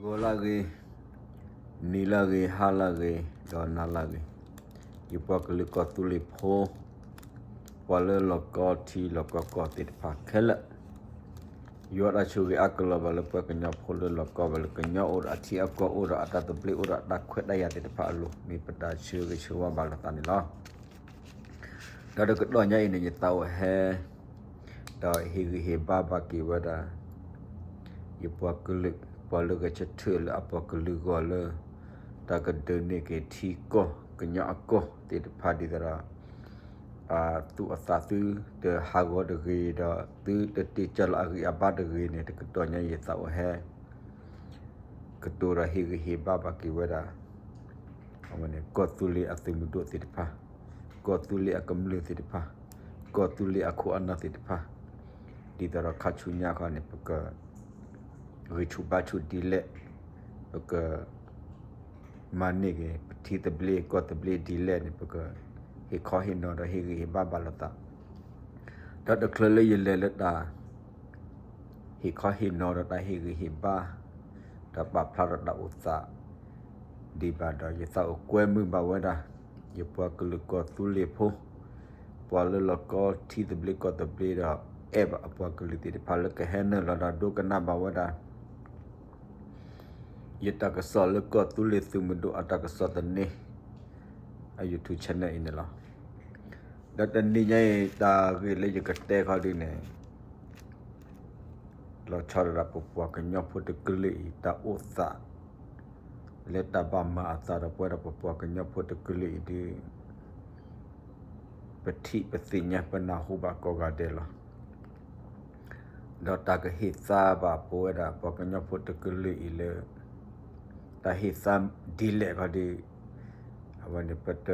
ဂီၤလၢဂ့ၤ, နံၤလၢဂ့ၤ, ဟါလၢဂ့ၤ, ဒီးနၤလၢဂ့ၤ, ယပှၤကလုာ်ကီၢ်သူလ့ၤဖိ, ပှၤလၢလီၢ်ကီထံလီၢ်ကီကီၢ်သ့ၣ်တဖၣ်ခဲလၢာ်, ယွၤတၢ်ဆိၣ်ဂ့ၤအါကလီၤဘၣ်လၢပှၤကညီဖိလၢလီၢ်ကီဘၣ်လၢကညီအိၣ်ဒီးအထံအကီၢ်အိၣ်ဒီးအတၢ်သဘျ့အိၣ်ဒီးအတၢ်ခွဲးတၢ်ယာ်သ့ၣ်တဖၣ်အလိၤ မ့ၢ်ပတၢ်ဆၢဂ့ၤဆၢဝါဘၣ်လိာ်သးန့ၣ်လီၤ. ဒီးတကတီၢ်ညါအံၤန့ၣ် ယသးအိၣ်ဟဲ ဒီးဟ့ၣ်ဂံၢ်ဟ့ၣ်ဘါဘၣ်က့ၤဝဲဒၣ် ယပှၤကလုာ် ပှၤလၢဂဲၤဆၢထၢၣ်လၢအပှၤကလုာ်ဂီၢ်လၢ တၢ်ကဒုးန့ၢ်က့ၤထံကီၢ် ကညီအကီၢ်သ့ၣ်တဖၣ်ဒ်သိးဒီး အသူၣ်အသးသုတဟးဂီၤတဂ့ၤဒီး သုတတ့ၢ်ကၢ်လီၤအဂံၢ်အဘါတဂ့ၤန့ၣ် တကတီၢ်ညါယသးအိၣ်ဟဲ ကတိၤဒီးဟ့ၣ်ဂံၢ်ဟ့ၣ်ဘါဘၣ်က့ၤဝဲဒၣ် အဝဲန့ၣ်ကီၢ်သူလ့ၤအသုးမုၢ်ဒိၣ်သ့ၣ်တဖၣ်, ကီၢ်သူလ့ၤအကမျၢၢ်သ့ၣ်တဖၣ်, ကီၢ်သူလ့ၤအခိၣ်အနၢ်သ့ၣ်တဖၣ်, ဒ်သိးဒီးခါဆူညါခီန့ၣ် ပက ဂံၢ်ဆူၣ်ဘါဆူၣ်ဒ်လဲၣ်, ပက မၤန့ၢ်က့ၤ ပထံသဘျ့ကီၢ်သဘျ့ဒ်လဲၣ်န့ၣ် ပကဟ့ၣ်ခီဟ့ၣ်နီၤဒီးဟ့ၣ်ဂံၢ်ဟ့ၣ်ဘါဘၣ်လိာ်သး, ဒီးတချုးလၢယလဲၤလၢတၢ် ဟ့ၣ်ခီဟ့ၣ်နီၤဒီးတၢ်ဟ့ၣ်ဂံၢ်ဟ့ၣ်ဘါ ဒီးပာ်ဖျါဒီးတၢ်အိၣ်သး ဒံးဘၣ်ဒီး ယသးအိၣ်ကွဲမုာ်ဘၣ်ဝဲဒၣ် ယပှၤကလုာ်ကီၢ်သူလ့ၤဖိ, ပှၤလၢလီၢ်ကီထံသဘျ့ကီၢ်သဘျ့ဒီး အဲၣ်ဘၣ်အပှၤကလုာ်သ့ၣ်တဖၣ်လၢကဟဲနုာ်လီၤဒီးဒိကနၣ်ဘၣ်ဝဲဒၣ် ယတၢ်ကစီၣ်လၢကီၢ်သူလ့ၤသုးမုၢ်ဒိၣ်အတၢ်ကစီၣ်သန့ အ YouTube channel အံၤန့ၣ်လီၤ. ဒီးတနံၤညါအံၤ တၢ်ဂ့ၢ်လၢယကတဲခီဒုန့ၣ် လီၤဆီဒၣ်တၢ်ပပှၤကညီဖိတကလုာ်အံၤ တၢ်အိၣ်သး လၢတၢ်ဘၣ်မၤအသးဒီးပဝဲဒၣ်ပပှၤကညီဖိတကလုာ်အံၤဒု ပထံၣ်ပသ့ၣ်ညါပနၢ်ဟူဘၣ်ကိးဂၤဒဲးလီၤ. ဒီးတၢ်ကဟ့ၣ်သါဘၣ်ပဝဲဒၣ်ပှၤကညီဖိတကလုာ်အံၤလၢ တၢ်ဟ့ၣ်သါဒ်လဲၣ်ခီဒု အဝဲန့ၣ်ပတ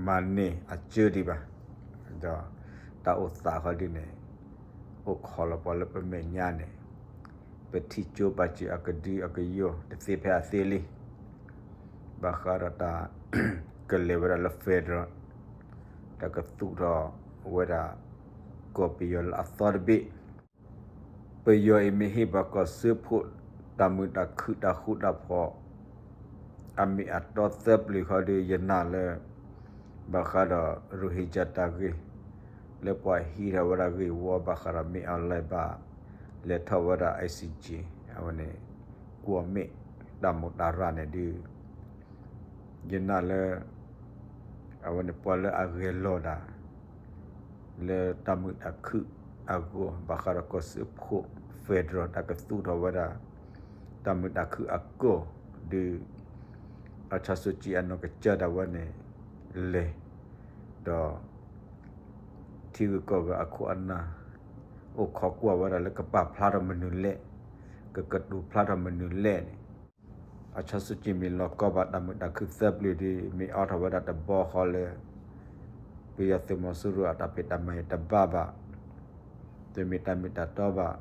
မၤန့ၢ်အစၢဒံးဘၣ်. ဒီးတၢ်အိၣ်သးခီဒုန့ၣ် အိၣ်ခိးလီၤပှၤလၢပမဲာ်ညါန့ၣ် ပထံၣ်ကၠိပာ်စၢၤအကဒုအကယိၢ်တသ့ဖဲအသ့လံ. ဘၣ်ဃးဒီးတၢ် ကလဲၤဝဲဒၣ်လၢ federal တၢ်ကသူၣ်ထီၣ်ဝဲဒၣ် ကီၢ်ပယီၤလၢအသီတဘ့ၣ် ပယီၤအံၤမ့ၢ်ဟ့ၣ်ပှၤကီၢ်စၢဖှိၣ် တၢ်မုာ်တၢ်ခုၣ်တၢ်ဃူတၢ်ဖိး အမ့ၢ်အတီသၢပျုၤခီဒု ယနာ်လၢ ဘၣ်ဃးဒီး Rohingya တၢ်ဂ့ၢ် လၢပှၤဟံးထီၣ်ဝဲဒၣ်ဂ့ၢ်ဝီဘၣ်ဃးဒီးမ့ၢ်အီၤလဲၣ်ဘၣ် လဲၤထီၣ်ဝဲဒၣ် ICJ အဝဲန့ၣ် ကွီၢ်မ့ၣ် တၢ်မူးတၢ်ရၢ်န့ၣ်ဒု ယနာ်လၢ အဝဲန့ၣ်ပှၤလၢအဂဲၤလီၤတၢ် လၢတၢ်မုာ်တၢ်ခုၣ်အဂီၢ် ဘၣ်ဃးဒီးကီၢ်စၢဖှိၣ် federal တၢ်ကသူၣ်ထီၣ်ဝဲဒၣ် တၢ်မုာ်တၢ်ခုၣ်အကီၢ်ဒု အဆၣ်စူၣ်ကံအနီၢ်ကစၢ်ဒၣ်ဝဲန့ၣ် လဲၤ ဒီး ထံဂုၤကီၢ်ဂၤအခိၣ်အနၢ် အိၣ်ခိးကွၢ်ဝဲဒၣ်လၢကပာ်ဖျါထီၣ်မနုၤလဲၣ်, ကကတိၤဖျါထီၣ်မနုၤလဲၣ်န့ၣ် အဆၣ်စူၣ်ကံမ့ၢ်လီၤကီဘၣ်တၢ်မုာ်တၢ်ခုၣ်သၢပျုၤဒု မ့ၢ်အိးထီၣ်ဝဲဒၣ်တဘီဃီလၢ ပယီၤသုးမီၤစိရိၤအတၢ်ဖံးတၢ်မၤအံၤတဘၣ်ဘၣ် တမ့ၢ်တၢ်မ့ၢ်တၢ်တီဘၣ်,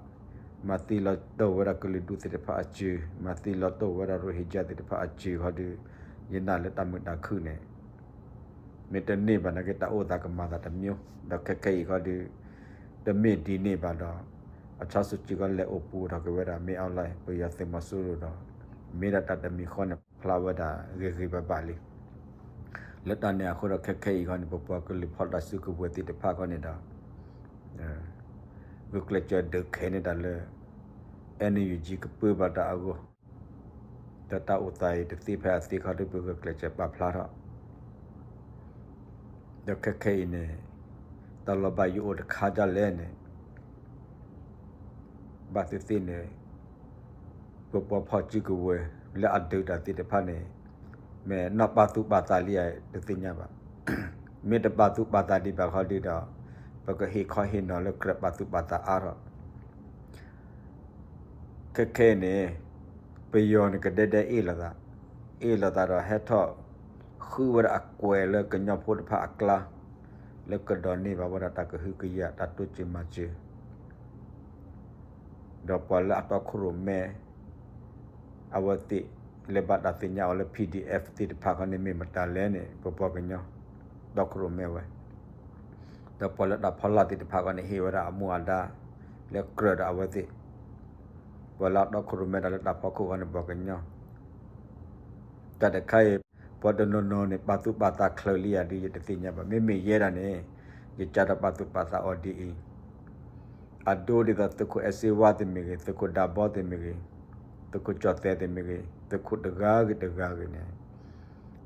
မၤသံလီၤတိၢ်ဝဲဒၣ်ကလုာ်ဒူၣ်သ့ၣ်တဖၣ်အစု, မၤသံလီၤတိၢ်ဝဲဒၣ် Rohingya သ့ၣ်တဖၣ်အစုခီဒု, ယနာ်လၢတၢ်မုာ်တၢ်ခုၣ်န့ၣ် မ့ၢ်တန့ၢ်ဘၣ်နာ်က့ တၢ်အိၣ်သးကမၤသးတမံၤ, ဒီးခဲခဲအံၤခီဒု, တမ့ၢ်ဒ်န့ၣ်ဘၣ်ဒီး, အဆၣ်စူၣ်ကံကီးလဲၤအိၣ်ပူၤထီၣ်က့ၤဝဲဒၣ် မ့ၢ်အီၤလၢပယီၤသုးမီၤစိရိၤဒီး, မ့ၢ်ဒၣ်တၢ်တမံၤဃီန့ၣ် ဖျါဝဲဒၣ်ဂ့ၤဂ့ၤဘၣ်ဘၣ်လံ လၢတၢ်န့ၣ်အဃိဒီးခဲခဲအံၤခီန့ၣ် ပပှၤကလုာ်ဖီၣ်တၢ်စုကဝဲၤသ့ၣ်တဖၣ်ခီန့ၣ်ဒီး, ဂုာ်ကျဲးစၢးဒုးခဲးန့ၢ်တၢ်လၢ NUG ကပၢဘၣ်တၢ်အဂီၢ်, ဒီးတၢ်အိၣ်သးအံၤတသ့ဖဲအသ့ခီဒု ပဂုာ်ကျဲးစၢးပာ်ဖျါထီၣ် ဒီးခဲခဲအံၤန့ၣ်, တၢ်လီၤဘၣ်ယိၣ်အိၣ်တခါဒ်လဲၣ်န့ၣ်, ဘၣ်သ့ၣ်သ့ၣ်န့ၣ်, ပပှၤဖီၣ်စုကဝဲၤလၢအဒုးတၢ်သ့ၣ်တဖၣ်န့ၣ်, မ့ၢ်နီၢ်ပာ်သူၣ်ပာ်သးလံဧါ တသ့ၣ်ညါဘၣ်. မ့ၢ်တပာ်သူၣ်ပာ်သးဒံးဘၣ်ခီဒုဒီး, ပကဟ့ၣ်ခီဟ့ၣ်နီၤလၢကြၢးပာ်သူၣ်ပာ်သးအါထီၣ် ခဲခဲအံၤန့ၣ်, ပယီၤန့ၣ်ကဒဲဒဲအ့ၣ်လိာ်သး, အ့ၣ်လိာ်သးဒီးဟဲထီၣ်ဃုဝဲဒၣ်အကွဲးလၢကညီဖိတဖၣ်အကျါ, လၢကဒိးန့ၢ်ဘၣ်ဝဲဒၣ်တၢ်ကဟုကယာ်တၢ်တိစၢၤမၤစၢၤ ဒီးပှၤလၢအတီခိၣ်ရိၣ်မဲ အဝဲသ့ၣ်လၢဘၣ်တၢ်သ့ၣ်ညါအီၤလၢ PDF သ့ၣ်တဖၣ်ခီန့ၣ် မ့ၢ်မတၤလဲၣ်န့ၣ် ပပှၤကညီ တီခိၣ်ရိၣ်မဲဝဲ, ဒီးပှၤလၢတၢ်ဖီလာ်သ့ၣ်တဖၣ်ခီန့ၣ် ဟ့ၣ်ဝဲဒၣ်အမူအဒါ လၢကြၢးဒီးအဝဲသ့ၣ်, ပှၤလၢအတီခိၣ်ရိၣ်မဲတၢ်လၢတၢ်ဖီခိၣ်ဃီန့ၣ် ပှၤကညီ တၢ်တခါအံၤ ပှၤတနီၤနီၤန့ၣ် ပာ်သူၣ်ပာ်သးချၢလံယၤဒုး ယတသ့ၣ်ညါဘၣ်. မ့မ့ၢ်ယဲဒၣ်န့ၣ် ယကၢ်ဒီးပာ်သူၣ်ပာ်သးအီၤဒ်အံၤ, အဒိဒ်သိးသုးခိၣ်အဲၣ်စ့ဝါသ့ၣ်မ့ၢ်ဂ့ၤ, သုးခိၣ်ဒၢဘီသ့ၣ်မ့ၢ်ဂ့ၤ, သုးခိၣ်ကၠီၣ်သဲးသ့ၣ်မ့ၢ်ဂ့ၤ, သုးခိၣ်တဂၤဂ့ၤတဂၤဂ့ၤန့ၣ်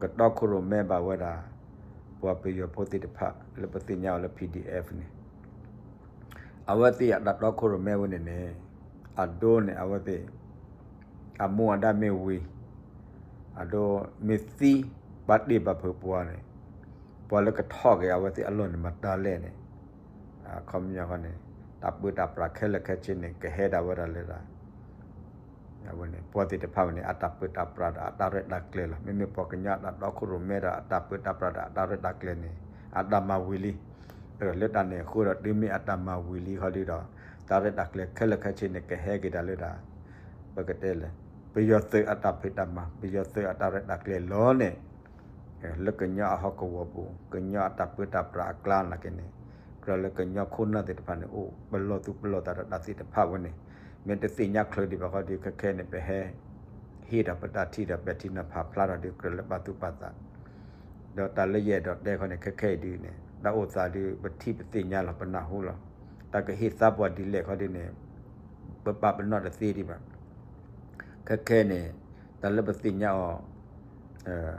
ကတီခိၣ်ရိၣ်မဲဘၣ်ဝဲဒၣ် ပှၤပယီၤဖိသ့ၣ်တဖၣ်လၢပသ့ၣ်ညါအီၤလၢ P D F န့ၣ် အဝဲသ့ၣ်အတၢ်တီခိၣ်ရိၣ်မဲဝဲန့ၣ်န့ၣ် အဒိန့ၣ် အဝဲသ့ၣ် အမူအဒါမ့ၢ်ဝံၤ အဒိမ့ၢ်သံ ဘၣ်တ့ၢ်ဘၣ်ဖုးပှၤန့ၣ် ပှၤလၢကထီၣ်က့ၤအဝဲသ့ၣ်အလီၢ်န့ၣ် မတၤလဲၣ်န့ၣ် အခီပညီဃီန့ၣ် တၢ်ပၢတၢ်ပြးခဲလၢာ်ခဲဆ့န့ၣ် ကဟဲဒၣ်ဝဲဒၣ်လၢဒၣ် အဝဲန့ၣ် ပှၤသ့ၣ်တဖၣ်ဝဲန့ၣ် အတၢ်ပၢတၢ်ပြးဒီးအတၢ်ရဲၣ်တၢ်ကျဲၤလီၤ. မ့မ့ၢ်ပှၤကညီအတၢ်တီခိၣ်ရိၣ်မဲဒီးအတၢ်ပၢတၢ်ပြးဒီးအတၢ်ရဲၣ်တၢ်ကျဲၤန့ၣ် အတၢ်မၤဝံၤလံ. လၢတၢ်န့ၣ်အဃိဒီး တုၤမ့ၢ်အတၢ်မၤဝံၤလံဃီဒုဒီး တၢ်ရဲၣ်တၢ်ကျဲၤခဲလၢာ်ခဲဆ့န့ၣ် ကဟဲက့ၤဒၣ်လၢဒၣ် ပကတဲလဲၣ် ပယီၤသုးအတၢ်ဖံးတၢ်မၤ ပယီၤသုးအတၢ်ရဲၣ်တၢ်ကျဲၤလီၤန့ၣ် လၢကညီအဟီၣ်ကဝီၤပူၤ ကညီအတၢ်ပၢတၢ်ပြးအကျါနာ်က့န့ၣ် ကြၢးလၢကညီခိၣ်နၢ်သ့ၣ်တဖၣ်န့ၣ် အိၣ်ပလီၢ်သူၣ်ပလီၢ်သးဒီးတၢ်သ့ၣ်တဖၣ်ဝဲန့ၣ် မ့ၢ်တသ့ၣ်ညါချုးဒံးဘၣ်ဃီဒီး ခဲခဲအံၤန့ၣ် ပဟဲ ဟ့ၣ်ဒီးပတၢ်ထံၣ်ဒီးပဲာ်ထံနီၤဖးဖျါထီၣ်ဒီး ကြၢးလၢပာ်သူၣ်ပာ်သး ဒီးတၢ်လၢယအဲၣ်ဒိးတဲခီန့ၣ် ခဲခဲအံၤဒုန့ၣ် တၢ်အိၣ်သးဒု ပထံၣ်ပသ့ၣ်ညါလီၤ ပနၢ်ဟူလီၤ. တၢ်ကဟ့ၣ်သါပှၤဒ်လဲၣ်ခီဒုန့ၣ် ပပာ်ပနီၣ်တသ့ဒံးဘၣ်. ခဲခဲအံၤန့ၣ် တၢ်လၢပသ့ၣ်ညါအီၤ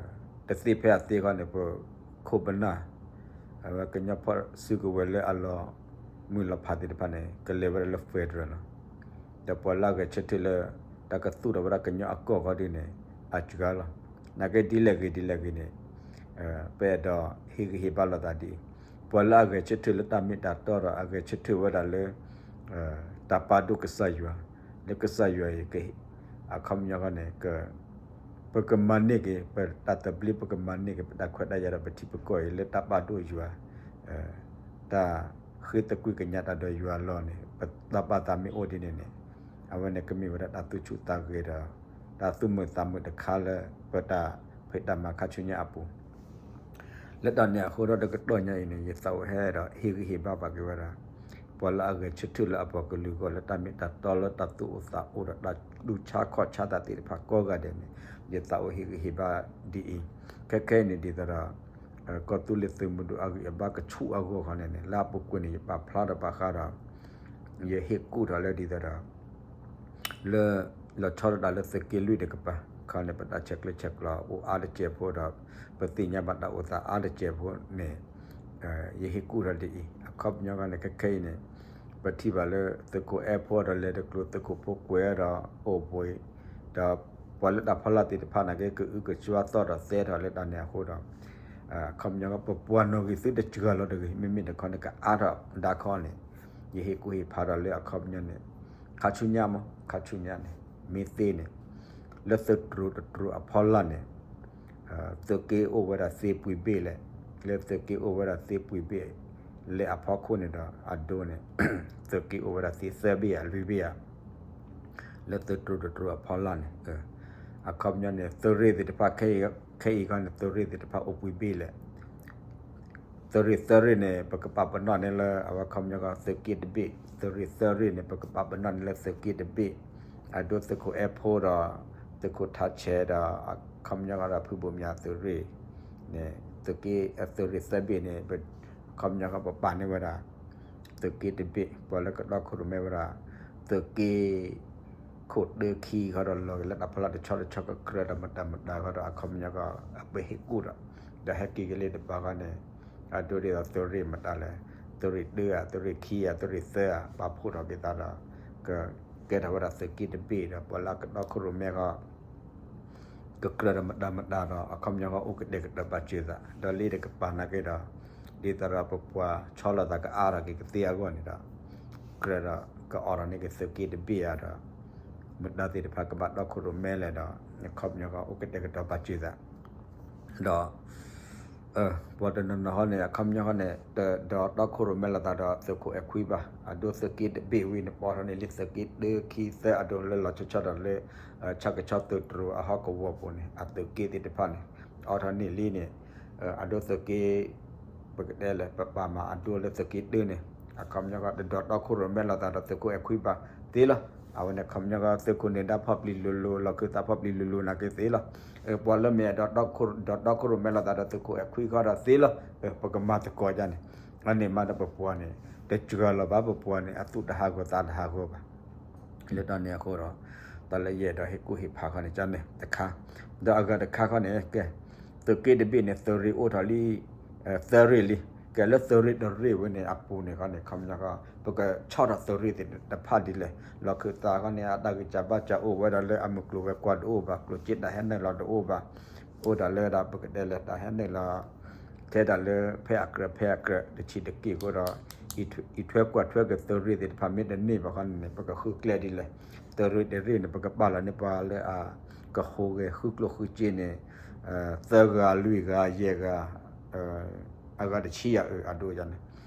တသ့ဖဲအသ့ခီန့ၣ် ပခိၣ်ပနၢ် အဝဲကညီဖီၣ်စုကဝဲၤလၢအလီၤမုၢ်လီၤဖးသ့ၣ်တဖၣ်န့ၣ် ကလဲၤဝဲဒၣ်လၢ federal လီၤ. ဒီးပှၤလၢအဂဲၤဆၢထၢၣ်လၢ တၢ်ကသူၣ်ထီၣ်ဝဲဒၣ်ကညီအကီၢ်ခီဒုန့ၣ် အစှၤလီၤ. နာ်က့ဒ်လဲၣ်ဂ့ၤဒ်လဲၣ်ဂ့ၤန့ၣ် ပအဲၣ်ဒိးဟ့ၣ်ဂံၢ်ဟ့ၣ်ဘါလိာ်သးဒ်အံၤ, ပှၤလၢအဂဲၤဆၢထၢၣ်လၢတၢ်မ့ၢ်တၢ်တီဒီး အဂဲၤဆၢထၢၣ်ဝဲဒၣ်လၢ တၢ်ပာ်ဒိၣ်ကစၢ်ယွၤ, လၢကစၢ်ယွၤအံၤ အခီပညီဃီန့ၣ် ပကမၤန့ၢ်က့ၤ ပတၢ်သဘျ့ ပကမၤန့ၢ်က့ၤ ပတၢ်ခွဲးတၢ်ယာ်ဒီးပထံပကီၢ်အံၤ လၢတၢ်ပာ်ဒိၣ်ယွၤ တၢ်ဃ့သကွံၢ်ကညးတၢ်ဒီးယွၤအလီၢ်န့ၣ် ပတၢ်ပာ်သးမ့ၢ်အိၣ်ဒ်န့ၣ်န့ၣ် အဝဲန့ၣ်ကမ့ၢ်ဝဲဒၣ်တၢ်သူၣ်ဆူၣ်သးဂဲၤဒီး တၢ်သူၣ်မုာ်သးမုာ်တခါလၢ ပတၢ်ဖံးတၢ်မၤခါဆူညါအပူၤ လၢတၢ်န့ၣ်အဃိဒီးတကတီၢ်ညါအံၤန့ၣ် ယသးအိၣ်ဟဲဒီးဟ့ၣ်ဂံၢ်ဟ့ၣ်ဘါဘၣ်က့ၤဝဲဒၣ် ပှၤလၢအဂဲၤဆၢထၢၣ်လၢအပှၤကလုာ်အဂီၢ်လၢတၢ်မ့ၢ်တၢ်တီလၢတၢ်သူၣ်အိၣ်သးအိၣ်ဒီးတၢ်တူၢ်ဆါခီၣ်ဆါတၢ်သ့ၣ်တဖၣ်ကိးဂၤဒဲးန့ၣ် ယသးအိၣ်ဟ့ၣ်ဂံၢ်ဟ့ၣ်ဘါဒ်အံၤ, ခဲခဲအံၤန့ၣ်ဒ်သိးဒီး ကီၢ်သူလ့ၤသုးမုၢ်ဒိၣ်အဂံၢ်အဘါကဆူၣ်အဂီၢ်ခီန့ၣ်န့ၣ် လၢအပူၤကွံာ်န့ၣ် ယပာ်ဖျါထီၣ်ဘၣ်ဃးဒီး ယဟ့ၣ်ကူၣ်ထီၣ်လၢဒ်သိးဒီး လၢ လီၤဆီဒၣ်တၢ်လၢသုးက့လွံၢ်တကပၤ ခီန့ၣ် ပတၢ်ဆဲးကျၢဆဲးကျိးအိၣ်အါတစဲးဖိဒီး ပသ့ၣ်ညါဘၣ်တၢ်အိၣ်သးအါတစဲးဖိန့ၣ် ယဟ့ၣ်ကူၣ်ထီၣ်ဒ်အံၤ အခီပညီဃီန့ၣ် ခဲခဲအံၤန့ၣ် ပထံၣ်ဘၣ်လၢသုးခိၣ်အဲၣ်ဖိဒီးလဲၤတကျိၤ သုးခိၣ်ဖိကွဲးဒီးအိၣ်ဘှံး ဒီးပှၤလၢတၢ်ဖီလာ်သ့ၣ်တဖၣ်နာ်က့ ကအုကစွါသီၣ်ဒီးသဲထီၣ်လၢတၢ်န့ၣ်အဃိဒီး အခီပညီဃီ ပပှၤနီၣ်ဂံၢ်သုတစှၤလီၤတဂ့ၤ မ့မ့ၢ်တခီန့ၣ် ကအါထီၣ်ဒါခီန့ၣ် ယဟ့ၣ်ကူၣ်ဟ့ၣ်ဖးဒီးလၢအခီပညီန့ၣ် ခါဆူညါမး ခါဆူညါန့ၣ် မ့ၢ်သ့န့ၣ် လၢသုးတြိၤတတြိၤအဖီလာ်န့ၣ် သုးက့အိၣ်ဝဲဒၣ်သ့ပှံၤဘ့ၣ်လဲၣ်, လၢသုးက့အိၣ်ဝဲဒၣ်သ့ပှံၤဘ့ၣ် လၢအဖီခိၣ်န့ၣ်ဒီးအဒိန့ၣ် သုးက့အိၣ်ဝဲဒၣ်သ့သၢဘ့ၣ်ဧါ လွံၢ်ဘ့ၣ်ဧါ လၢသုးတြိၤတတြိၤအဖီလာ်န့ၣ် အခီပညီန့ၣ် သုးရ့ၣ်သ့ၣ်တဖၣ် ခဲအံၤခီန့ၣ် သုးရ့ၣ်သ့ၣ်တဖၣ်အိၣ်ပှံၤဘ့ၣ်လဲၣ် သုးရ့ၣ်သၢရ့ၣ်န့ၣ် ပကပာ်ပနီၣ်န့ၢ်လၢအဝဲခီပညီကီးသုးက့တဘ့ၣ်, သုးရ့ၣ်သၢရ့ၣ်န့ၣ် ပကပာ်ပနီၣ်န့ၢ်လၢသုးက့တဘ့ၣ်, အဒိသုးခိၣ်အဲၣ်ဖိဒီး သုးခိၣ်ထးဆဲးဒီး အခီပညီကီးဒီးဖုဘိၣ်မၠးသုးရ့ၣ်န့ၣ် သုးက့ သုးရ့ၣ်သၢဘ့ၣ်န့ၣ် အခီပညီကီးပပာ်န့ၢ်ဝဲဒၣ် သုးက့တဘ့ၣ် ပှၤလၢကတီခိၣ်ရိၣ်မဲဝဲဒၣ် သုးက့ ခိၣ်တၢခံခီဒီးလီၤက့ၤလၢတၢ်ဖီလာ်တဆီတဆီကကြၢးဒီးမတၤမတၤဃီဒီးအခီပညီကီး အပဟ့ၣ်ကူၣ်ဒီး ဒီးဟဲက့ၤက့ၤလၢတဘျီဃီန့ၣ် အဒိဒ်သိးသုးရ့ၣ်မတၤလဲၣ်, သုးရ့ၣ်တၢဧါ, သုးရ့ၣ်ခံဧါ, သုးရ့ၣ်သၢဧါ, ပာ်ဖှိၣ်ထီၣ်က့ၤသးဒီး ကကဲထီၣ်ဝဲဒၣ်သုးက့တဘ့ၣ်ဒီး ပှၤလၢအကတီခိၣ်ရိၣ်မဲဃီ ကကြၢးဒီးမတၤမတၤဒီး အခီပညီကီးအိၣ်ကတဲာ်ကတီၤပာ်စၢၤသး ဒီးလၢတကပၤနာ်က့ဒီး ဒ်သိးဒီးပပှၤဆီလီၤသးကအါထီၣ်က့ၤကသ့အဂီၢ်န့ၣ်ဒီး ကြၢးဒီးကအိးထီၣ်န့ၢ်က့ၤသုးက့တဘ့ၣ်ဧါဒီး မတၤသ့ၣ်တဖၣ်ကဘၣ်တီခိၣ်ရိၣ်မဲလဲၣ်ဒီး အခီပညီကီးအိၣ်ကတဲာ်ကတီၤပာ်စၢၤသး ဒီး ပှၤတနီၤနီၤဟီန့ၣ် အခီပညီဟီန့ၣ် တဒီးတီခိၣ်ရိၣ်မဲလိာ်သးဒီးသုးခိၣ်အဲၣ်ခွံဘၣ်. အဒိသုးက့တဘ့ၣ်ဝံၤန့ၣ် ပအိးထီၣ်န့ၢ်လံသုးက့တၢခံသၢအဒိလၢလီၤဆီဆီဒီးလၢ ဆၣ်ကဆီသုးတြိၤအဟီၣ်ကဝီၤပူၤန့ၣ် အသုးက့သ့ၣ်တဖၣ်န့ၣ် အိးထီၣ်န့ၢ်လံန့ၣ် အဒိသုးက့ ပကတဲလဲၣ် ပပာ်မၤအဒိလၢသုးက့တၢန့ၣ် အခီပညီကီး တဒီးတီခိၣ်ရိၣ်မဲလိာ်သးဒီးသုးခိၣ်အဲၣ်ခွံဘၣ်သ့လီၤ. အဝဲန့ၣ် ခီပညီကီး သုးခိၣ်န့ၣ်ဒါဖီၣ်ပျံၤလိၤလိၤ လီၢ်ခၢၣ်သးဖီၣ်ပျံၤလိၤလိၤနာ်က့သ့လီၤ. ပှၤလၢမ့ၢ်အဲၣ်ဒိး ဒီးဒီခိၣ်ရိၣ်မဲလိာ်သးဒီးသုးခိၣ်အဲၣ်ခွံခီဒီးသ့လီၤ. ပကမၤသကိးဒ်န့ၣ်, အန့ၣ်မးဒီးပပှၤန့ၣ် တစှၤလီၤဘၣ် ပပှၤန့ၣ် အသူၣ်တဟးဂီၤသးတဟးဂီၤဘၣ်. လၢတၢ်န့ၣ်အဃိဒီး တၢ်လၢယအဲၣ်ဒိးဟ့ၣ်ကူၣ်ဟ့ၣ်ဖးခီန့ၣ် ကန့ၣ်တခါ, ဒီးအဂၤတခါခီန့ၣ် ကဲ သုးက့တဘ့ၣ်န့ၣ် သုးရ့ၣ်အိၣ်ထီၣ်လံ သၢရ့ၣ်လံ. ကဲလၢသုးရ့ၣ်တရ့ၣ်ဝဲန့ၣ် အပူၤန့ၣ်ခီန့ၣ် ခီပညီ ပကဆီၣ်ထီၣ်သုးရ့ၣ်သ့ၣ်တဖၣ်ဒ်လဲၣ်, လီၢ်ခၢၣ်သးခီန့ၣ် အတၢ်ဂံၢ်စၢ်ဘါစၢ်အိၣ်ဝဲဒၣ်လၢအမုၢ်ကျိၤဝဲၤကွာ်တအိၣ်ဘၣ်, ကျိၣ်စ့တၢ်ဟဲနုာ်လီၤတအိၣ်ဘၣ်, အိၣ်ဒၣ်လၢဒၣ်ပကတဲလၢတၢ်ဟဲနုာ်လီၤ ထဲဒၣ်လၢဖဲအကြၢးဖဲအကြၢး တဆံးတက့ၢ်အဃိဒီး အံးထွဲကွၢ်ထွဲက့ၤသုးရ့ၣ်သ့ၣ်တဖၣ် မ့တမ့ၢ်ဘၣ်ခီန့ၣ် ပကဃုကျဲဒ်လဲၣ်. သုးရ့ၣ်တရ့ၣ်န့ၣ် ပကပာ်လီၤန့ၢ်ပှၤလၢအကဟူးဂဲၤဃုကျိၣ်ဃုစ့န့ၣ် သၢဂၤလွံၢ်ဂၤယဲၢ်ဂၤ အဂၤတဆံယၤအဒိန့ၣ်,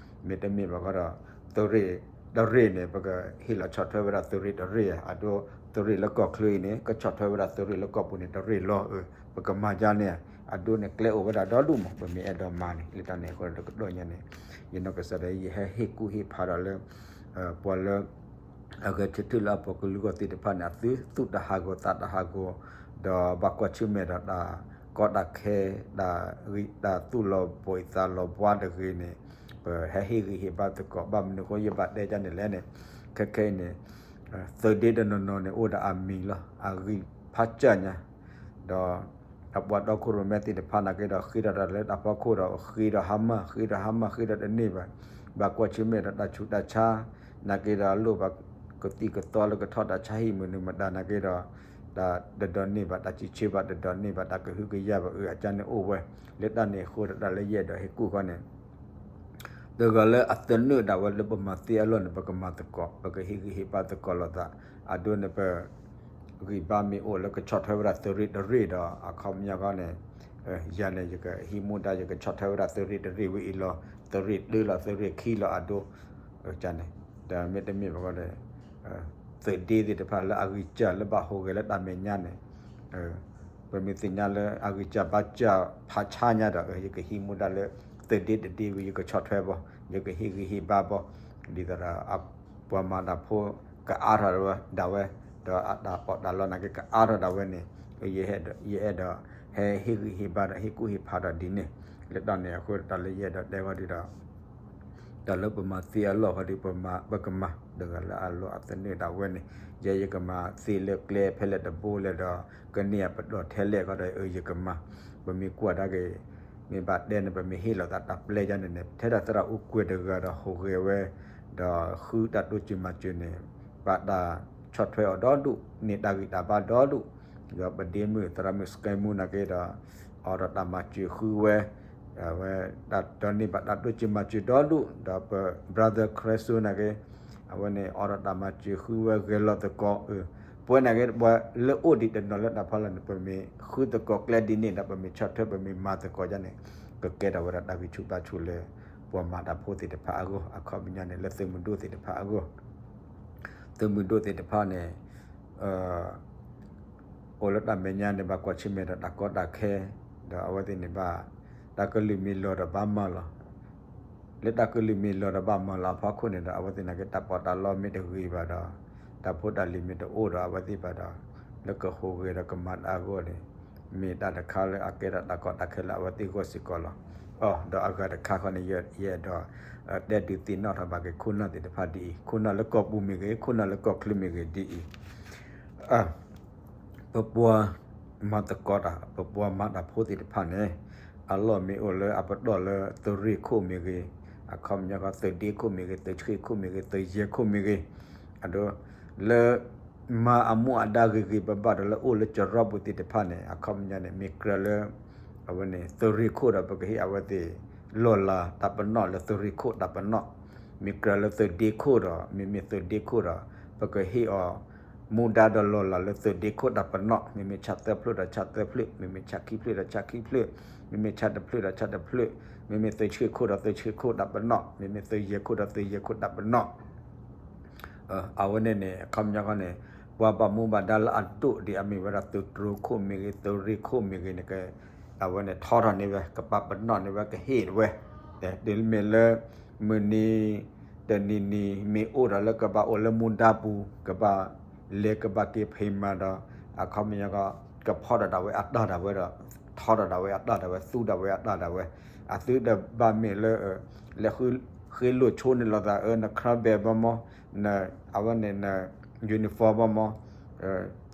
မ့တမ့ၢ်ဘၣ်ဃီဒီး သုးရ့ၣ်တရ့ၣ်န့ၣ် ပကဟ့ၣ်လီၤဆီၣ်ထွဲဝဲဒၣ်သုးရ့ၣ်တရ့ၣ်ဧါ, အဒိ သုးရ့ၣ်လၢကီၢ်ချၢအံၤန့ၣ် ကဆီၣ်ထွဲဝဲဒၣ်သုးရ့ၣ်လၢကီၢ်ပူၤန့ၣ်တရ့ၣ်လီၤ. ပကမၤဒ်န့ၣ်ဧါ, အဒိန့ၣ်ကျဲအိၣ်ဝဲဒၣ်ဒီဒူၣ်မး ပမ့ၢ်အဲၣ်ဒိးမၤန့ၣ် လၢတၢ်န့ၣ်အဃိဒီးတကတီၢ်ညါန့ၣ် ယနီၢ်ကစၢ်ဒီး ယဟဲဟ့ၣ်ကူၣ်ဟ့ၣ်ဖးဒီးလၢ ပှၤလၢ အဂဲၤဆၢထၢၣ်လၢအပှၤကလုာ်အဂီၢ်သ့ၣ်တဖၣ်န့ၣ် အသုသူၣ်တဟးဂီၤသးတဟးဂီၤ, ဒီးဘၣ်ကွၢ်ဆၢၣ်မဲာ်ဒီးတၢ်ကီတၢ်ခဲ တၢ်ဂံၢ်တၢ်သူၣ်လီၤဘှံးသးလီၤဘှါတဂ့ၤန့ၣ် ပဟဲဟ့ၣ်ဂံၢ်ဟ့ၣ်ဘါသကိး. ဘၣ်မနုၤအဃိယဘၣ်တဲဒ်န့ၣ်လဲၣ်န့ၣ် ခဲခဲအံၤန့ၣ် သုးဒ့တနီၤနီၤန့ၣ် အိၣ်ဒီးအမံၤလီၤ အဂံၢ်ဖးစၢ်ညါ, ဒီး အပှၤဒီခိၣ်ရိၣ်မဲသ့ၣ်တဖၣ်နာ်က့ဒီး ဃ့ထီၣ်တၢ်လၢတၢ်ဖီခိၣ်ဒီး ဃ့ဒီးဟါမၢ် ဃ့ဒီးဟါမၢ် ဃ့ဒီးတန့ၢ်ဘၣ်. ဘၣ်ကွၢ်ဆၢၣ်မဲာ်ဒီးတၢ်ဆူးတၢ်ဆါ နာ်က့ဒီး လိၣ်ဘၣ်ကသံၣ်ကသီလၢကထီၣ်တၢ်ဆါဟံၣ်မနုၤမတၤနာ်က့ဒီး တၢ်တဒိးန့ၢ်ဘၣ် တၢ်စံးဆၢဘၣ်တဒိးန့ၢ်ဘၣ် တၢ်ကဟုကယာ်ဘၣ်အၢ အကန့ၣ်အိၣ်ဝဲ. လၢတၢ်န့ၣ်အဃိဒီး တၢ်လၢယအဲၣ်ဒိးဟ့ၣ်ကူၣ်ဃီန့ၣ် တဂၤလၢအသနၢၣ်ဒၣ်ဝဲလၢပမၤသ့အလီၢ်န့ၣ် ပကမၤသကိး ပကဟ့ၣ်ဂံၢ်ဟ့ၣ်ဘါသကိးလိာ်သး. အဒိန့ၣ် ပဂံၢ်ဘါမ့ၢ်အိၣ်လၢကဆီၣ်ထွဲဝဲဒၣ်သုးရ့ၣ်တရ့ၣ်ဒီး အခီပညီဃီန့ၣ် ယၤန့ၣ် ယကဟံးမူဒါ ယကဆီၣ်ထွဲဝဲဒၣ်သုးရ့ၣ်တရ့ၣ်ဝဲအံၤလီၤ. သုးရ့ၣ်တၢလီၤ သုးရ့ၣ်ခံလီၤ အဒိန့ၣ် ဒီးမ့တမ့ၢ်ဘၣ်ဃီဒီး သုးဒ့သ့ၣ်တဖၣ်လၢအဂံၢ်စၢ်လၢဘၣ်ဟူးဂဲၤလၢတၢ်မဲာ်ညါန့ၣ် ပမ့ၢ်သ့ၣ်ညါလၢအဂံၢ်စၢ်ဘါစၢ်ဖးဆါညါဒီး ယကဟံးမူဒါလၢ သုးဒ့တဒ့ဝံၤ ယကဆီၣ်ထွဲဘၣ် ယကဟ့ၣ်ဂံၢ်ဟ့ၣ်ဘါဘၣ် ဒ်သိးဒီး ပှၤမၤတၢ်ဖိကအါထီၣ်ဒၣ်ဝဲ ဒီးအတၢ်ပီးတၢ်လီနာ်က့ကအါထီၣ်ဒၣ်ဝဲန့ၣ် ယအဲၣ်ဒိး ယအဲၣ်ဒိး ဟဲဟ့ၣ်ဂံၢ်ဟ့ၣ်ဘါဒီးဟ့ၣ်ကူၣ်ဟ့ၣ်ဖးဒီးဒ်န့ၣ် လၢတၢ်န့ၣ်အဃိတၢ်လၢယအဲၣ်ဒိးတဲဝဲဒၣ်ဒီး တၢ်လၢပမၤသ့အလီၢ်ဃီဒီး ပမၤပကမၤ တဂၤလၢအလီၢ်အသနၢၣ်ဒၣ်ဝဲန့ၣ် ယဲယကမၤသ့လၢကျဲဖဲလဲၣ်တဘိလဲၣ်ဒီး ကန့ၢ်အပတီၢ်ထဲလဲၣ်ဃီဒီး အၢယကမၤ ပမ့ၢ်ကွၢ်ဒၣ်က့ၤ မ့ၢ်ဘၣ်တဲန့ၣ် ပမ့ၢ်ဟ့ၣ်လီၤသးတၢ်ပျဲယါန့ၣ်န့ၣ် ထဲဒၣ်သရၣ်အူကွဲၤတဂၤဒီးဟူးဂဲၤဝဲ ဒီးဃုတၢ်တိစၢၤမၤစၢၤန့ၣ် ဘၣ်တၢ်ဆီၣ်ထွဲအီၤဒီဒူၣ် န့ၢ်တၢ်ဂံၢ်တၢ်ဘါဒီဒူၣ် ဒီးပဒ့မုၣ်သရၣ်မုၣ်စကဲမူနာ်က့ဒီး အိးထီၣ်တၢ်မၤစၢၤဃုဝဲ ဝဲတၢ်ဒီန့ၢ်ဘၣ်တၢ်တိစၢၤမၤစၢၤဒီဒူၣ် ဒီးပ brother ခရၢစိနာ်က့ အဝဲန့ၣ် အိးထီၣ်တၢ်မၤစၢၤဃုဝဲဂဲၤလီၤသကိး ပဝဲနာ်က့ ပှၤလၢအိၣ်ဒံးတနီၤလၢတၢ်ဖီလာ်န့ၣ် ပမ့ၢ်ဃုသကိးကျဲဒ်န့ၣ်ဒီး ပမ့ၢ်ဆီၣ်ထွဲပမ့ၢ်မၤသကိးယါန့ၣ် ကကဲထီၣ်ဝဲဒၣ်တၢ်ဂံၢ်ဆူၣ်ဘါဆူၣ်လၢ ပှၤမၤတၢ်ဖိသ့ၣ်တဖၣ်အဂီၢ် အခီပညီန့ၣ် လၢသုးမုၢ်ဒိၣ်သ့ၣ်တဖၣ်အဂီၢ် သုးမုၢ်ဒိၣ်သ့ၣ်တဖၣ်န့ၣ် အိၣ်လၢတၢ်မဲာ်ညါန့ၣ် ဘၣ်ကွၢ်ဆၢၣ်မဲာ်ဒီးတၢ်ကီတၢ်ခဲ ဒီးအဝဲသ့ၣ်န့ၣ်ဘၣ် တၢ်ကလုၢ်မ့ၢ်လီၤဒီးဘၣ်မၤလီၤ လၢတၢ်ကလုၢ်မ့ၢ်လီၤဒီးဘၣ်မၤလီၤအဖီခိၣ်န့ၣ်ဒီး အဝဲသ့ၣ်နာ်က့ တၢ်ပီးတၢ်လီမ့ၢ်တဂ့ၤဘၣ်ဒီး တၢ်ဖိတၢ်လံၤမ့ၢ်တအိၣ်ဒီးအဝဲသ့ၣ်ဘၣ်ဒီး လၢကဟူးဂဲၤဒီးကမၤတၢ်အဂီၢ်န့ၣ် မ့ၢ်တၢ်တခါလၢအကဲထီၣ်တၢ်ကီတၢ်ခဲလၢအဝဲသ့ၣ်အဂီၢ်စ့ၢ်ကီးလီၤ. ဒီးအဂၤတခါဃီန့ၣ် ယအဲၣ်ဒိး တဲဒုးသ့ၣ်နီၣ်ထီၣ်ဘၣ်က့ၤခိၣ်နၢ်သ့ၣ်တဖၣ်ဒ်အံၤ ခိၣ်နၢ်လၢကီၢ်ပူၤမ့ၢ်ဂ့ၤ ခိၣ်နၢ်လၢကီၢ်ချၢမ့ၢ်ဂ့ၤဒ်အံၤ ပပှၤမၤသကိးတၢ် ပပှၤမၤတၢ်ဖိသ့ၣ်တဖၣ်န့ၣ် အလီၢ်မ့ၢ်အိၣ်လၢအပတီၢ်လၢသုးရ့ၣ်ခိၣ်မ့ၢ်ဂ့ၤ အခီပညီဃီသုးဒ့ခိၣ်မ့ၢ်ဂ့ၤ သုးဆှ့ၣ်ခိၣ်မ့ၢ်ဂ့ၤ သုးယဲၢ်ခိၣ်မ့ၢ်ဂ့ၤ အဒိ လၢ မၤအမူအဒါဂ့ၤဂ့ၤဘၣ်ဘၣ်ဒီးလၢအိၣ်လၢကရီပူၤသ့ၣ်တဖၣ်န့ၣ် အခီပညီန့ၣ် မ့ၢ်ကြၢးလၢ အဝဲန့ၣ် သုးရ့ၣ်ခိၣ်ဒီး ပကဟ့ၣ်အဝဲသ့ၣ် လီၢ်လၤတၢ်ပနီၣ်လၢသုးရ့ၣ်ခိၣ်တၢ်ပနီၣ်, မ့ၢ်ကြၢးလၢသုးဒ့ခိၣ်ဒီး မ့မ့ၢ်သုးဒ့ခိၣ်ဒီး ပကဟ့ၣ်အီၤ မူဒါဒီးလီၢ်လၤလၢသုးဒ့ခိၣ်တၢ်ပနီၣ်, မ့မ့ၢ်ဆၣ်သၢဖျၢၣ်ဒီးဆၣ်သၢဖျၢၣ်, မ့မ့ၢ်ဆၣ်ခံဖျၢၣ်ဒီးဆၣ်ခံဖျၢၣ်, မ့မ့ၢ်ဆၣ်တဖျၢၣ်ဒီးဆၣ်တဖျၢၣ်, မ့မ့ၢ်သုးဆှ့ၣ်ခိၣ်ဒီးသုးဆှ့ၣ်ခိၣ်တၢ်ပနီၣ်, မ့မ့ၢ်သုးယဲၢ်ခိၣ်ဒီးသုးယဲၢ်ခိၣ်တၢ်ပနီၣ် အဝဲန့ၣ်န့ၣ် အခီပညီဃီန့ၣ် ပှၤဘၣ်မူဘၣ်ဒါလၢအဒိၣ်ဒံးအမ့ၢ်ဝဲဒၣ်သုးတြိၤခိၣ်မ့ၢ်ဂ့ၤ သုးရ့ၣ်ခိၣ်မ့ၢ်ဂ့ၤန့ၣ် အဝဲန့ၣ်ထီထီၣ်န့ၢ်ဝဲ ကပာ်ပနီၣ်န့ၢ်ဝဲ ကဟ့ၣ်ဝဲ, တုၤမ့ၢ်လၢ မုၢ်နံၤ တနံၤနံၤ မ့ၢ်အိၣ်ဒီးလၢကဘၣ်အိၣ်လၢမူဒါပူၤ ကဘၣ် လဲၤကဘၣ်က့ၤဖံးမၤဒီး အခီပညီကီး ကဖီၣ်ဒီးဒၣ်ဝဲအတၢ်ဒၣ်ဝဲဒီး ထီဒီးဒၣ်ဝဲအတၢ်ဒၣ်ဝဲ သူဒၣ်ဝဲအတၢ်ဒၣ်ဝဲ အသုတဘၣ်မ့ၢ်လၢ လဲၤဃ့လိာ်ဆိန့ၣ်လိာ်သး နခရၢဘဲၣ်ဘၣ်မး အဝဲန့ၣ် န uniform ဘၣ်မး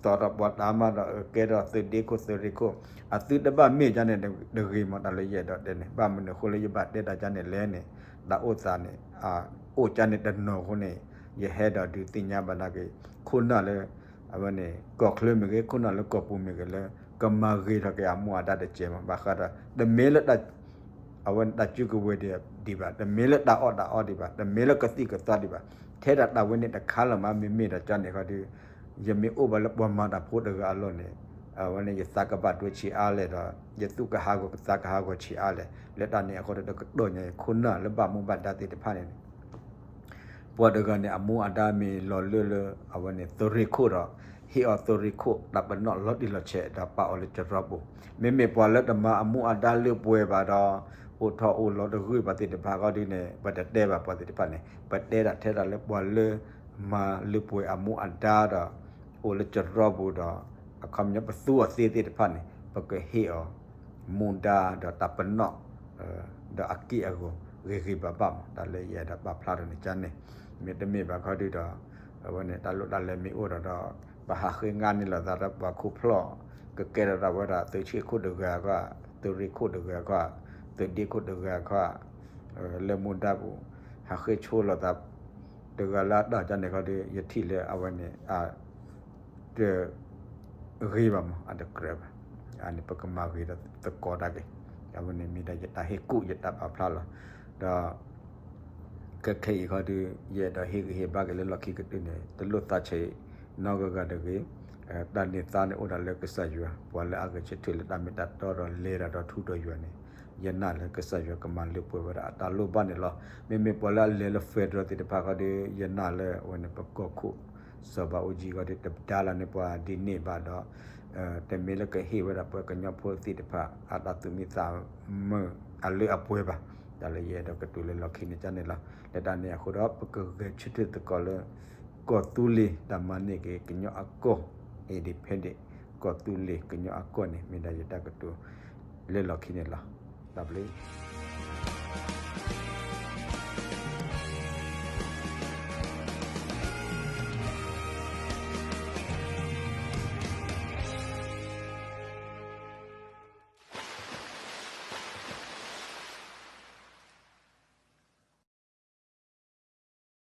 သိးဒီးပှၤတၢ်မၤဒီး ကဲဒီးသုးဒ့ခိၣ်သုးရ့ၣ်ခိၣ် အသုတဘၣ်မ့ၢ်ကန့ၣ်တဂ့ၤမး တၢ်လၢယအဲၣ်ဒိးတဲန့ၣ် ဘၣ်မနုၤအဃိလၢယဘၣ်တဲတၢ်ကန့ၣ်လဲၣ်န့ၣ် တၢ်အိၣ်သးန့ၣ် အိၣ်ကန့ၣ်တနီၤအဃိန့ၣ် ယဟဲဒီးဒုးသ့ၣ်ညါဘၣ်နာ်က့ၤ ခိၣ်နၢ်လၢ အဝဲန့ၣ် ကီၢ်ချၢမ့ၢ်ဂ့ၤ ခိၣ်နၢ်လၢကီၢ်ပူၤမ့ၢ်ဂ့ၤလၢ ကမၤဂ့ၤထီၣ်က့ၤအမူအဒါတကဲးမး ဘၣ်ဃးဒီး တမ့ၢ်လၢ အဝဲန့ၣ်တၢ်စုကဝဲၤဒံးဘၣ် တမ့ၢ်လၢတၢ်အီၣ်တၢ်အီဒံးဘၣ် တမ့ၢ်လၢကသံၣ်ကသီဒံးဘၣ် ထဲဒၣ်တၢ်ဝဲန့ၣ်တခါလီၤမး မ့မ့ၢ်ဒီးကန့ၣ်ခီဒီး ယမ့ၢ်အိၣ်ဘၣ်လၢပှၤမၤတၢ်ဖိတဂၤအလီၢ်န့ၣ် အဝဲန့ၣ်ယသးကဘၣ်ဒိဆံးအါလဲၣ်ဒီး ယသူၣ်ကဟးဂီၤကသးကဟးဂီၤဆံးအါလဲၣ် လၢတၢ်န့ၣ်အဃိဒီး တကတီၢ်ညါအံၤ ခိၣ်နၢ်လၢဘၣ်မူဘၣ်ဒါသ့ၣ်တဖၣ်န့ၣ် ပှၤတဂၤန့ၣ် အမူအဒါမ့ၢ်လီၤလၢလၢ အဝဲန့ၣ်သုးရ့ၣ်ခိၣ်ဒီး ဟ့ၣ်အီၤသုးရ့ၣ်ခိၣ် တၢ်ပနီၣ်လီၤတံၢ်လီၤဆဲးဒီးပာ်အီၤလၢကရီပူၤ မ့မ့ၢ်ပှၤလၢတမၤအမူအဒါလၢပှဲၤဘၣ်ဒီး အိၣ်ထီၣ်အိၣ်လီၤတဂ့ၢ်ဘၣ်သ့ၣ်တဖၣ်ဃီဒုန့ၣ် ပတတဲဘၣ်ပှၤသ့ၣ်တဖၣ်န့ၣ် ပတဲဒၣ်ထဲဒၣ်လၢပှၤလၢ မၤလၢပှဲၤအမူအဒါဒီး အိၣ်လၢကရီပူၤဒီး အခီပညီပသူအီၤသ့သ့ၣ်တဖၣ်န့ၣ် ပကဟ့ၣ်အီၤ မူဒါဒီးတၢ်ပနီၣ် ဒီးအက့ၢ်အဂီၤဂ့ၤဂ့ၤဘၣ်ဘၣ်မး တၢ်လၢယအဲၣ်ဒိးပာ်ဖျါထီၣ်န့ၣ်ကန့ၣ် မ့တမ့ၢ်ဘၣ်ခီဒုဒီး အဝဲန့ၣ် တၢ်လိၣ်တၢ်လဲၤမ့ၢ်အိၣ်ဒီး ပဟးဃ့ငါန့ၢ်လိာ်သးဒီးပှၤခိၣ်ဖျီၣ် ကကဲထီၣ်ဒၣ်ဝဲဒၣ်သုးဆံးခိၣ်တဂၤခီ သုးရ့ၣ်ခိၣ်တဂၤခီ သုးဒ့ခိၣ်တဂၤခီ လၢမူဒါပူၤ ဟးဃ့ဆိလိာ်သး တဂၤလၢအတၢ်ကန့ၣ်ခီဒီး ယထံၣ်လၢအဝဲန့ၣ် တ ဂ့ၤဘၣ်မး အတကြၢးဘၣ်. အန့ၣ် ပကမၤဂ့ၤဒီးသကိးတၢ်က့ၤ အဝဲန့ၣ်မ့ၢ်ဒၣ်ယတၢ်ဟ့ၣ်ကူၣ်ယတၢ်ပာ်ဖျါလီၤ. ဒီး ခဲခဲအံၤခီဒီး ယအဲၣ်ဒိးဟ့ၣ်ဂံၢ်ဟ့ၣ်ဘါက့ၤလၢလီၢ်ခံကတၢၢ်န့ၣ် တလိၣ်သးဆံး နီတဂၤဂၤတဂ့ၤ. တၢ်န့ၢ်သါန့ၣ်အိၣ်ဒၣ်လၢကစၢ်ယွၤ ပှၤလၢအဂဲၤဆၢထၢၣ်လၢတၢ်မ့ၢ်တၢ်တီဒီးလဲၤတၢ်ဒီးထူဒီးယွၤန့ၣ် ယနာ်လၢကစၢ်ယွၤကမၤလၢပှဲၤဝဲဒၣ်အတၢ်လိၣ်ဘၣ်န့ၣ်လီၤ. မ့မ့ၢ်ပှၤလၢအလဲၤလၢ federal သ့ၣ်တဖၣ်ခီဒီး ယနာ်လၢအဝဲန့ၣ် ပကီၢ်ခိၣ် စီၤဘးအူကၠံခီဒီး တဒါလၢန့ၢ်ပှၤဒ်န့ၣ်ဘၣ်ဒီး တမ့ၢ်လၢကဟ့ၣ်ဝဲဒၣ်ပှၤကညီဖိသ့ၣ်တဖၣ် အတၢ်သူၣ်မံသးမုာ်အလၢအပှဲၤဘၣ်. တၢ်လၢယအဲၣ်ဒိးကတိၤလၢလီၢ်ခံန့ၣ်ကန့ၣ်လီၤ. လၢတၢ်န့ၣ်အဃိဒီး ပကဂဲၤဆၢထၢၣ်သကိးလၢ ကီၢ်သူလ့ၤ တၢ်မၤန့ၢ်က့ၤကညီအကီၢ် independent ကီၢ်သူလ့ၤကညီအကီၢ်န့ၣ် မ့ၢ်ဒၣ်ယတၢ်ကတိၤလၢလီၢ်ခံန့ၣ်လီၤ. တၢ်ဘျုး